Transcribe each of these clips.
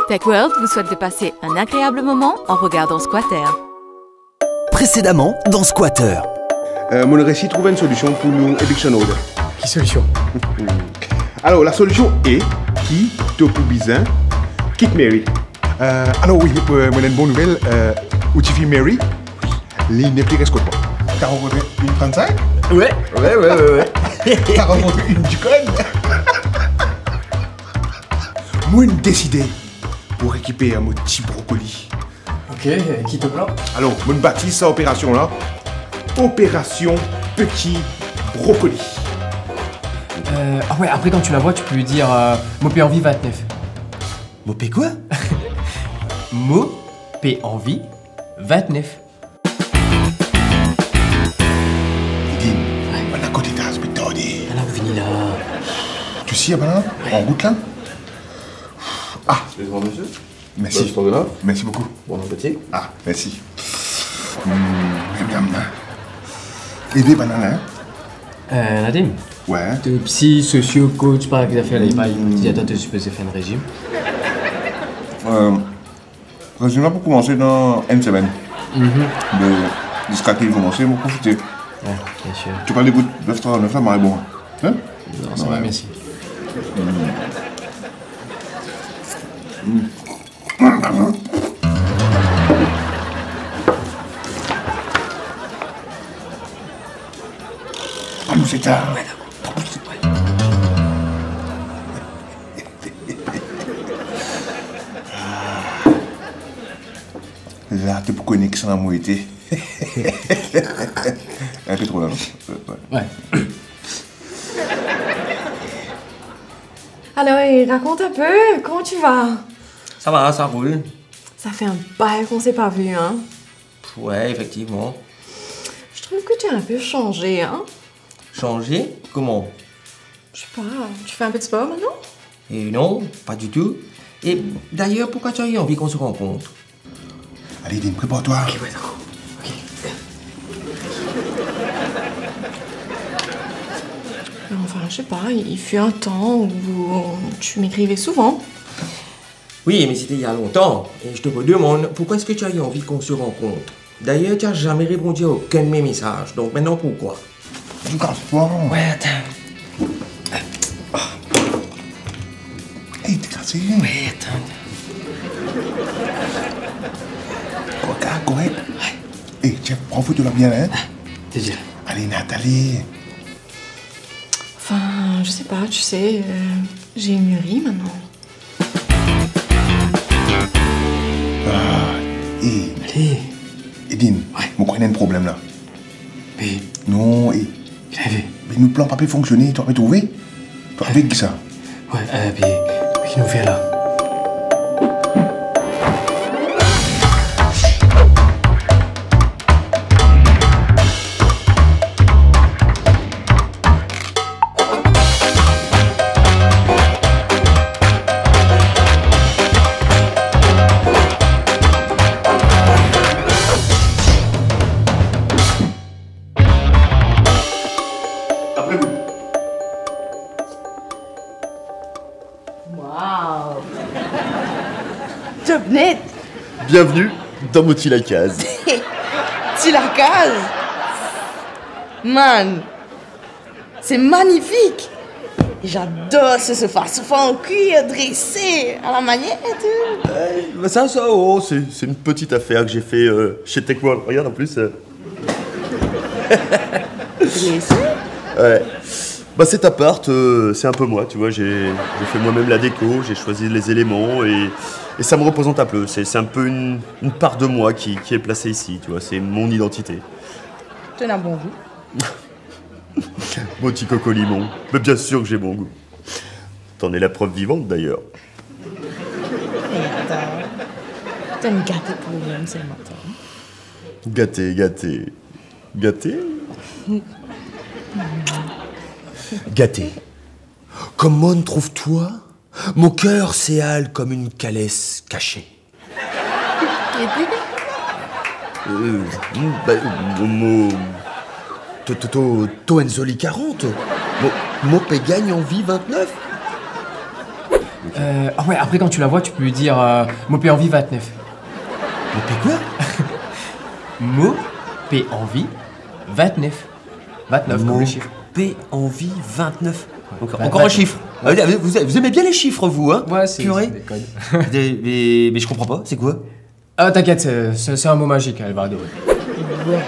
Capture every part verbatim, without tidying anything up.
Tech World vous souhaite de passer un agréable moment en regardant Squatter. Précédemment dans Squatter. Euh, mo resi trouv enn solision pou nou eviction order. Ki solision? Alor, la solision A, ki to pou bizin kit Mary. Euh, alor wi, euh, mo ena enn bon nouvel, euh, ou tifi Mary, li nepli res kot mwa. T'as rencontré une trente-cinq? Ouais, ouais, ouais, ouais, ouais. T'as rencontré une dikone? Mo'nn deside pou rekiper mo ti brokoli. Ok, euh, ki to plan? Alor, mo'nn batiz sa operasion la Opération Petit Brocoli. Euh, ah ouais, après, quand tu la vois, tu peux lui dire, euh, mo pe anvi vintnef. Mo pe kwa? Mo pe anvi vintnef. Didine, bann la kot etaz pe tarde. Ala, ou vini la. Tu sais, bann la, en route là. Ah. Excusez-moi, monsieur. Merci. Restaurant de neuf. Merci beaucoup. Bon appétit. Ah, merci. Hmm, miam, miam. Et des bananes, hein? Euh, Nadim, ouais, to psy, sosio, coach, par exemple, là, il parle, il dit, attends, t'es supposé faire un régime. Euh, régime là pour commencer dans une semaine. Mhm. De, jusqu'à qu'il commence, vous profitez. Ouais, bien sûr. Tu parles des bouts de neuf trente-neuf là, mais bon. Hein? Non, ça va, ouais, merci. Mm. Ah, nou, se ta. La, to pou kone ki sa mo ete. Inpe tro la, non? Ouais. Alors, et raconte un peu, comment tu vas? Ça va, ça roule. Ça fait un bail qu'on s'est pas vu, hein. Ouais, effectivement. Je trouve que tu as un peu changé, hein. Changé? Comment? Je sais pas, tu fais un peu de sport maintenant? Et non, pas du tout. Et d'ailleurs, pourquoi tu as eu envie qu'on se rencontre? Allez, Didine, prépare-toi. Ok, ouais, d'accord. Ok. Enfin, je sais pas, il fut un temps où tu m'écrivais souvent. Oui, mais c'était il y a longtemps. Et je te redemande, pourquoi est-ce que tu as eu envie qu'on se rencontre? D'ailleurs, tu as jamais répondu à aucun de mes messages. Donc maintenant, pourquoi? Lucas, bon. Ouais, attends. Hey, t'es cassé. Ouais, attends. Regarde, correct. Ouais. Hey, tiens, prends photo là bien, hein. Ah, t'es déjà. Allez, Nathalie. Enfin, je sais pas, tu sais, euh, j'ai mûri maintenant. Ah, eh. Allez. Didine, ouais, mo krwar ena enn problem la. Me non, eh. Ki arive? Me nou plan pa pe fonksione, to pe trouve? To aveg sa? Ouais, euh, be, be ki nou fer la? Après vous. Waouh! Top net! Bienvenue dans mon ti lakaz. Ti lakaz? Man, c'est magnifique! J'adore ce sofa. Sofa en cuir dressé à la manière et tout. Euh, bah ça, ça, oh, c'est, c'est une petite affaire que j'ai fait, euh, chez Tech World. Regarde en plus. Euh. Dressé? Ouais. Bah, cet appart, euh, c'est un peu moi, tu vois. J'ai, j'ai fait moi-même la déco, j'ai choisi les éléments et, et ça me représente un peu. C'est, c'est un peu une, une part de moi qui, qui est placée ici, tu vois. C'est mon identité. Tu as un bon goût. Mon ti koko limon. Mais bien sûr que j'ai bon goût. T'en es la preuve vivante, d'ailleurs. Eh, attends. T'as une gâtée pour l'homme, c'est le matin. Gâté, gâté. Gâté? Gâté. Kouma trouv twa? Mon ker serre kom enn kalet kase. Euh, ba, mo, mo, to, to, to, to enn zoli karant. Mo, mo pe gagn anvi vintnef. Euh, ah ouais, après, quand tu la vois, tu peux lui dire, euh, « Mo pe anvi vintnef. » Mo pe kwa? « Mo pe anvi vintnef. » Vintnef, comme le chiffre. Mo pe anvi vintnef. Donc, ouais, encore un chiffre. Vintnef. Ah, vous, vous aimez bien les chiffres, vous, hein? Ouais, c'est, purée, c'est des codes. Des, mais, mais je comprends pas, c'est quoi? Ah, t'inquiète, c'est, c'est, c'est un mot magique, elle va adorer. Ouais.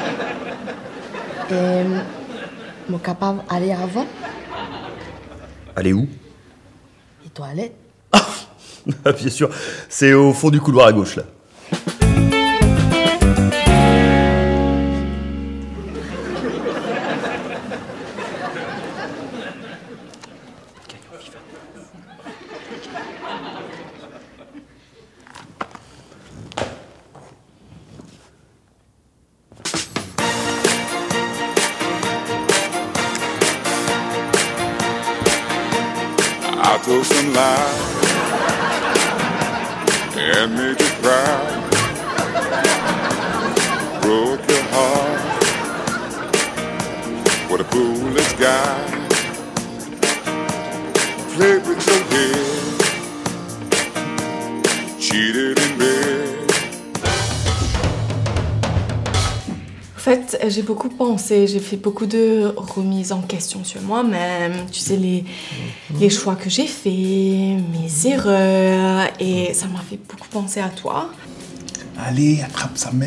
Euh, mo kapav ale avan? Aller où? Les toilettes. Ah, bien sûr, c'est au fond du couloir à gauche, là. I told some lies and made you cry. Broke your heart. What a foolish guy. Played with your head. Cheated in bed. En fait, j'ai beaucoup pensé, j'ai fait beaucoup de remises en question sur moi-même, tu sais, les, les choix que j'ai faits, mes erreurs, et ça m'a fait beaucoup penser à toi. Allez, attrape sa main.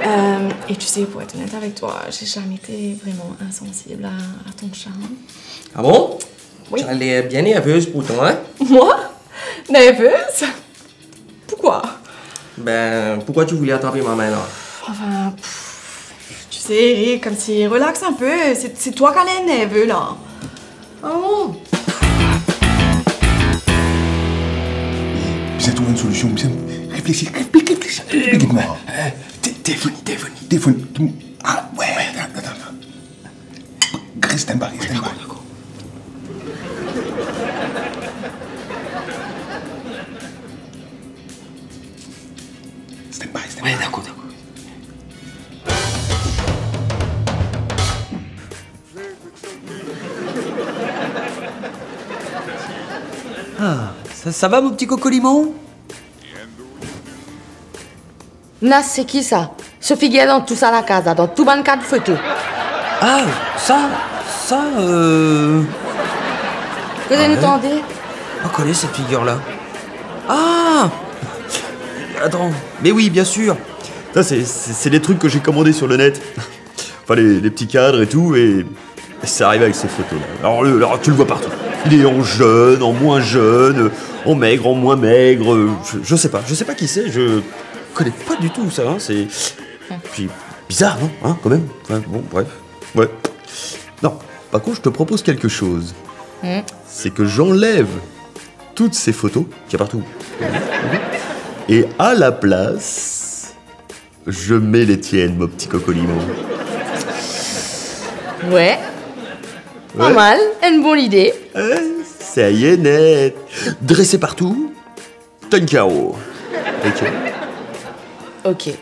Euh, et tu sais, pour être honnête avec toi, j'ai jamais été vraiment insensible à, à ton charme. Ah bon? Oui. Tu as l'air bien nerveuse pourtant, hein? Moi? Nerveuse? Pourquoi? Ben, pourquoi tu voulais attraper ma main là? Enfin, pff, tu sais, Eric, comme si, relax un peu, c'est, c'est toi qui as l'air nerveux là. Ah bon? Bizin trouv enn solision, bizin reflesi, reflesi, reflesi. Eh, eh, té-, téléfone, téléfone. Téléfone. Ah, ouais, atann, atann, atann. Reste en bas, reste en bas. Dakor, dakor. Stand by, stand by. Ouais, dakor, dakor. Ah, sa, sa va, mo ti koko limon? Nat, se ki sa? So figir dan tou sa lakaz la, dan tou bann kad foto. Ah, sa, sa, euh... Kote nou tande? Ah ouais. Mo kone sa figir la. Ah! Attends, mais oui, bien sûr. Ça, c'est, c'est, c'est des trucs que j'ai commandés sur le net. Enfin, les, les petits cadres et tout, et ça arrive avec ces photos-là. Alors, le, alors, tu le vois partout. Il est en jeune, en moins jeune, euh, en maigre, en moins maigre, euh, je, je sais pas, je sais pas qui c'est, je connais pas du tout ça, hein, c'est, puis, bizarre, non, hein, quand même. Enfin, bon, bref. Ouais. Non, par contre, je te propose quelque chose. Hmm. C'est que j'enlève toutes ces photos, qu'il y a partout. Et à la place, je mets les tiennes, mo ti koko limon. Ouais. Ouais. Pa mal, enn bon lide. Hein, sa y est net. Dressé partout, tann karo. Ok. Ok.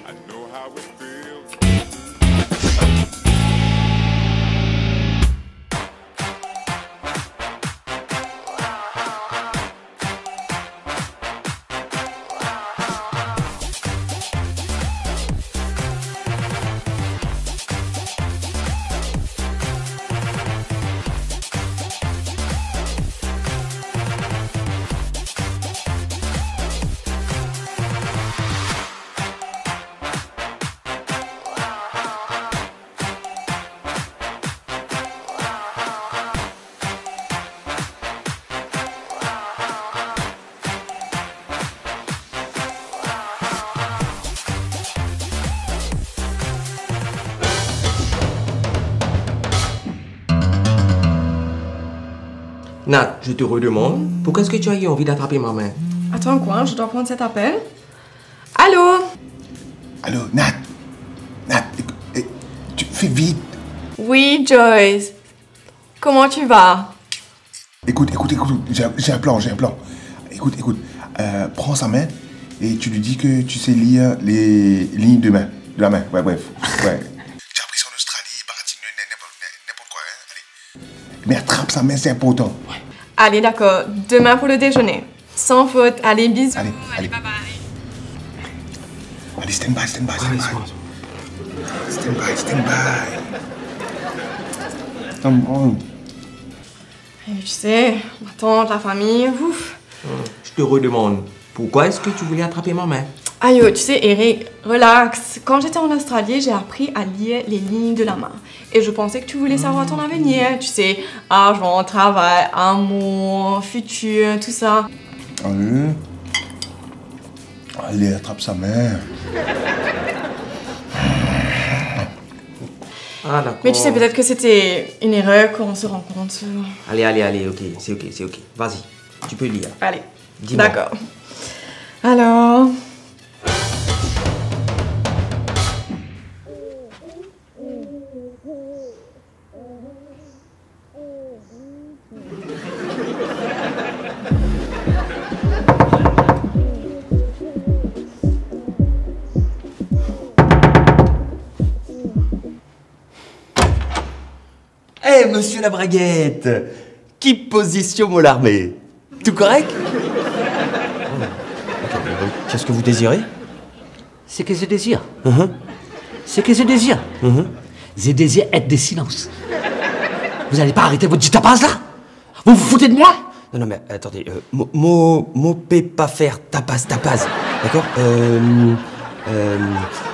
Nat, je te redemande, pourquoi est-ce que tu as eu envie d'attraper ma main? Attends, quoi? Je dois prendre cet appel. Allô? Allô, Nat? Nat, éc-, é-, tu fais vite. Oui, Joyce. Comment tu vas? Écoute, écoute, écoute, j'ai un, j'ai un plan, j'ai un plan. Écoute, écoute, euh, prends sa main et tu lui dis que tu sais lire les lignes de main, de la main, ouais, bref, ouais. Tu as appris ça en Australie, baratine, n'importe, n'importe quoi, hein, allez. Mais attrape sa main, c'est important. Ouais. Allez, d'accord. Demain pour le déjeuner. Sans faute. Allez, bisous. Allez, allez, allez. Bye bye. Allez, stand by, stand by, stand by. Stand by, stand by. Come on. Et tu sais, ma tante, la famille, ouf. Hmm, je te redemande, pourquoi est-ce que tu voulais attraper ma main ? Ayo, tu sais, Eric, relax. Quand j'étais en Australie, j'ai appris à lire les lignes de la main. Et je pensais que tu voulais savoir ton avenir, tu sais, argent, travail, amour, futur, tout ça. Allez. Allez, attrape sa main. Ah, d'accord. Mais tu sais, peut-être que c'était une erreur quand on se rencontre. Allez, allez, allez, ok, c'est ok, c'est ok. Vas-y, tu peux lire. Allez. Dis-moi. D'accord. Alors. Eh, monsieur Labraguette, ki pozision mo larme ? Tout correct ? Oh, ok, euh, qu'est-ce que vous désirez ? Ce que je désire. Mhm. Ce que je désire. Mhm. Je désire être de silence. Vous allez pas arrêter votre tapage là ? Vous vous foutez de moi ? Non, non, mais attendez, euh, mo, mo, mo pe pa fer tapaz, tapaz, d'accord ? Euh, euh,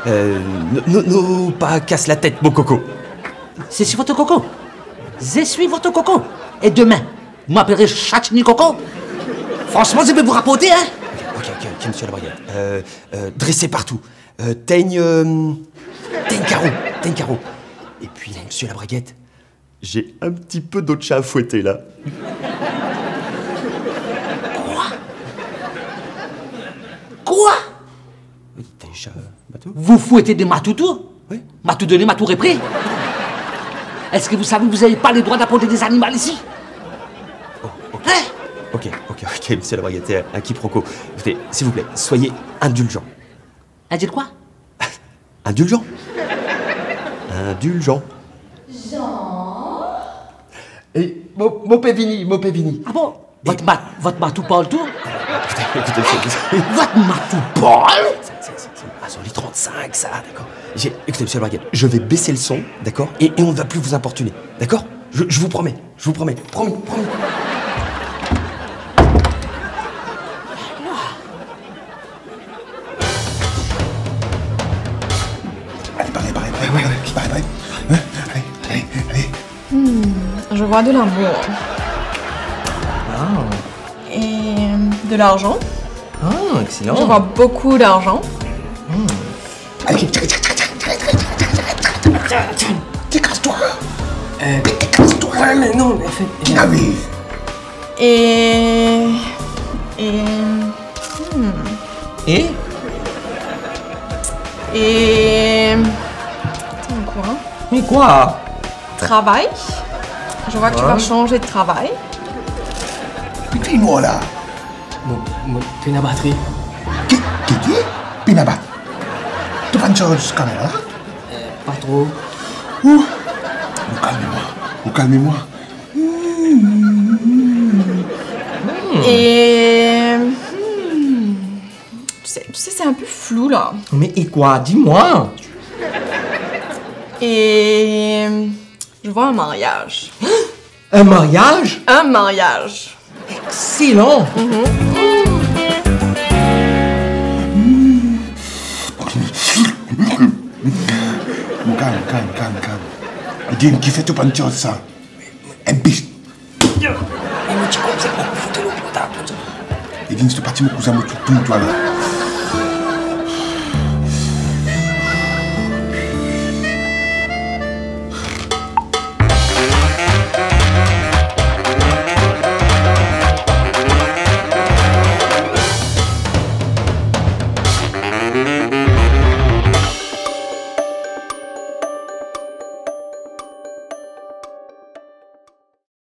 euh, nou, nou, nou pa kas latet, mo koko. Je suis votre coco. Je suis votre coco. Et demain, vous m'appellerez Chatini Coco. Franchement, je vais vous rapporter, hein ? Ok, ok, ok, ok, monsieur Labraguette. Euh, euh, dressez partout. Euh, teigne, euh, teigne karo, teigne karo. Et puis, monsieur Labraguette, j'ai un petit peu d'autre chat à fouetter, là. Quoi ? Quoi ? Oui, t'as un chat, euh, matou ? Vous fouettez des matoutou ? Oui. Matou donné, matou repris ? Est-ce que vous savez que vous n'avez pas le droit d'apporter des animaux ici ? Oh, ok. Hein ? Ok, ok, ok, monsieur Labraguette, un quiproquo. Écoutez, s'il vous plaît, soyez indulgent. Indulgent quoi ? Indulgent. Indulgent. Jean ? Eh, mo, mo pe vini, mo pe vini. Ah bon ? Eh. Votre mat-, votre matou parle tout ? Écoutez, écoutez, écoutez. Votre matou parle ? C'est, c'est, c'est, c'est ma Sony trente-cinq, ça, d'accord ? J'ai, écoutez, monsieur Labraguette, je vais baisser le son, d'accord ? Et, et on ne va plus vous importuner, d'accord ? Je, je vous promets, je vous promets. Promis, promis. Allez, parez, parez, parez, parez, parez, parez. Hein ? Allez, allez, allez. Hmm, je vois de l'amour. Ah. Et de l'argent. Ah, excellent. Je vois beaucoup d'argent. Hmm. Allez, tire, tire, tire. Dégage-toi. Euh, mais dégage-toi. Ouais, mais non, mais en fait, euh, Dynamite. Et, et, hmm. Et ? Et, attends, quoi ? Mais quoi ? Travail. Je vois que tu vas changer de travail. Mais dis-moi là. Mo, mo pena batri. Ki, ki, ki? Pena bat-, to pa'nn sarz kamera la? Euh, pa tro. Ou, ou kalme mwa, ou kalme mwa. Hmm. Et, hmm, tu sais, tu sais, c'est un peu flou, là. Mais et quoi? Dis-moi. Et je vois un mariage. Un mariage? Un mariage. Excellent. Mhm. Kalm, kalm, kalm, kalm. Edwin, kifer to pa'nn sarz sa? Enn bis. E mo ti koup sa pou fout lor portab. Edwin, si to pa ti mo kouzin, mo tou touy twa la.